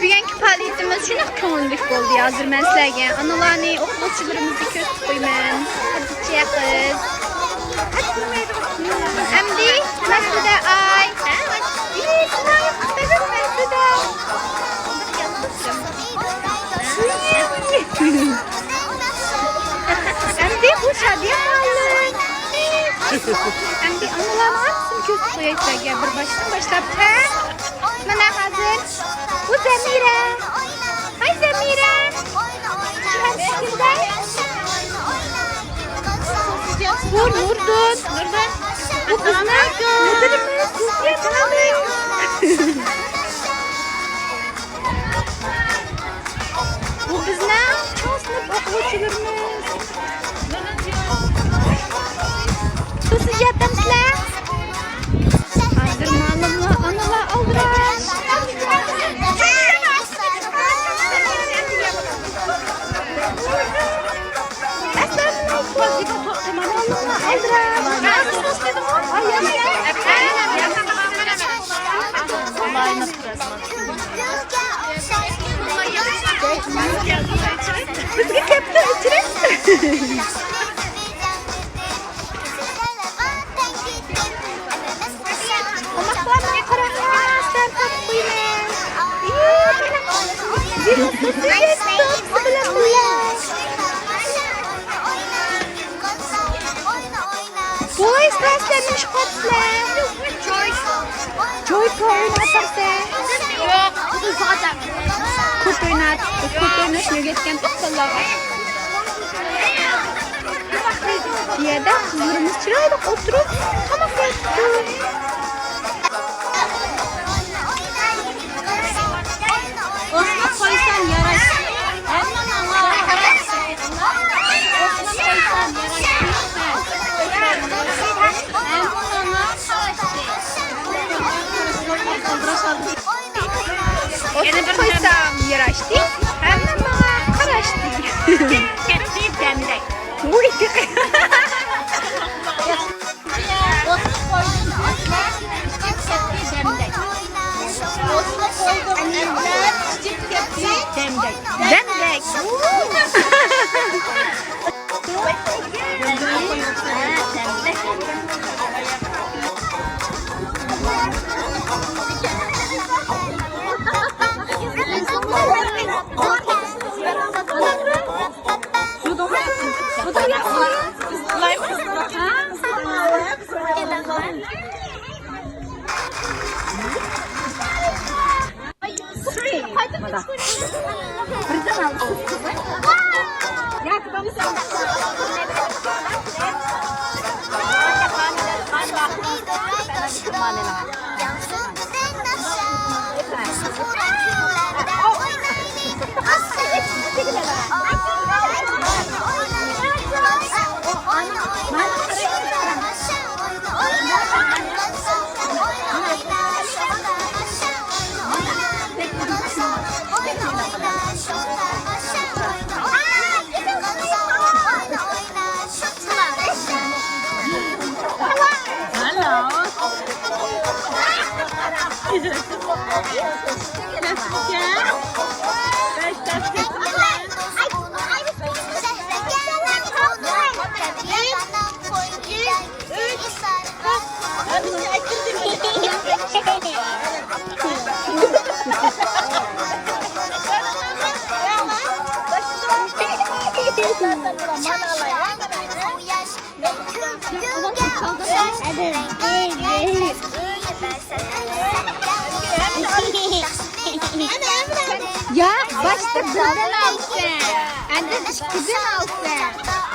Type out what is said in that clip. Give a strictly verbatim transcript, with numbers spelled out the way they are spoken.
بۈگۈنكى پائالىيىتىمىز شۇنداق كۆڭۈللۈك بولدى. ھازىر مەن سىلەرگە ئانىلارنى، ئوقۇغۇچىلىرىمىزنى كۆرسىتىپ قويىمەن. خەدىچە قىز. ئەمدى مەسۇدە ئاي. ئەمدى بۇ شادىيە مۇئەللىم. ئەمدى ئانىلارنىڭ ھەممىسىنى كۆرسىتىپ قوياي سىلەرگە بىر باشتىن باشلاپ. ھە؟ مانا ھازىر بۇ زەمىرە. ھاي زەمىرە. بۇ نۇردۇن. بۇ بىزنىڭ مۇدىرىمىز. بۇ بىزنىڭ چوڭ سىنىپ ئوقۇغۇچىلىرىمىز. سىز ياردەمچىلەر. ھازىر مۇئەللىملەر، ئانىلار ئالدىراش. ئەسلەم. بىزگە كەپتۇ ئۇچۇرۇپ. قوناقلارنى قاراڭلار، سەن تارتىپ قويىمەن. بويز، سىلەر نېمە ئىش قىلىسىلەر؟ جويكا ئويناۋاتامسەن؟ يوق، قىزىل ساغاچ. كوپ ئويناپ، كوپ ئويناشنى ئۆگەتكەن بالىلارغا. بۇ يەردە قىزلىرىمىز چىرايلىق ئولتۇرۇپ تاماق يەپتۇ. ئوسمان قويسام يارايسىز. ھەممە ماڭا قارايسىز. ئوسمان قويسام يارايسىز. ھەممە ماڭا قارايسىز. ئوسمان قويسام ياراشتى. ھەممە ماڭا قاراشتى. كەتتى دەمدەك. ۋۇي. ئوسمان قويدۇم ئىزلەپ، كىچىك كەتتى دەمدەك. ئوسمان قويدۇم ئىزلەپ، كىچىك كەتتى دەمدەك. دەمدەك. يا، باشتا بىردىن ئالىسەن، ئاندىن ئىككىدىن ئالىسەن.